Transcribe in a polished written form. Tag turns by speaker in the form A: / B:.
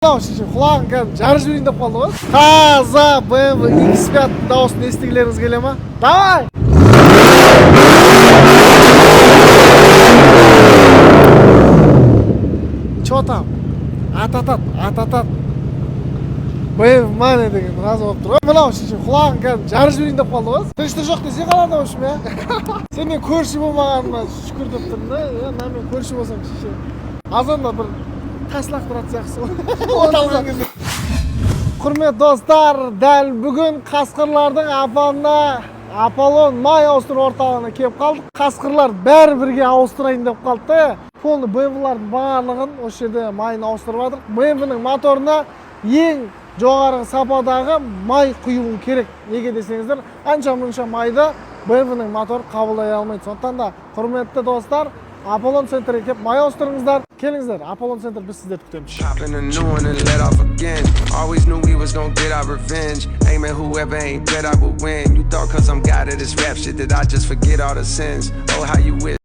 A: Мынау шеше, құлағын кәдімгі жарып жіберейін деп қалды ғой. Таза BMW X5 дауысын естігілеріңіз келе ма? Давай! Че там? Ататат, ататат. BMW мане деген разы болып тұр ғой. Мынау шеше, құлағын кәдімгі жарып жіберейін деп қалды ғой. Тыныштық жоқ десе қалады, в общем, иә. Сен мен көрші болмағаныма шүкір деп тұрмын да. Иә, мына мен көрші болсам, шеше. Азанда бір тас лақтыратын сияқтысың ғой. От алған кезде. Құрметті достар, дәл бүгін қасқырлардың апанына, Аполлон май ауыстыру орталығына келіп қалдық. Қасқырлар бәрі бірге ауыстырайын деп қалды да. Полный BMW-лардың барлығын осы жерде майын ауыстырып жатыр. BMW-ның моторына ең жоғарғы сападағы май құюың керек. Неге десеңіздер, анша мұнша майды BMW-ның моторы қабылдай алмайды. Сондықтан да, құрметті достар, Аполлон центрге келіп май ауыстырыңыздар. Келіңіздер, Аполлон центр, біз сіздерді күтеміз.
B: Popping a new one and let off again. Always knew we was gonna get our revenge. Aim at whoever ain't bet I would win. You thought 'cause I'm God of this rap shit that I just forget all the sins. Oh, how you wish.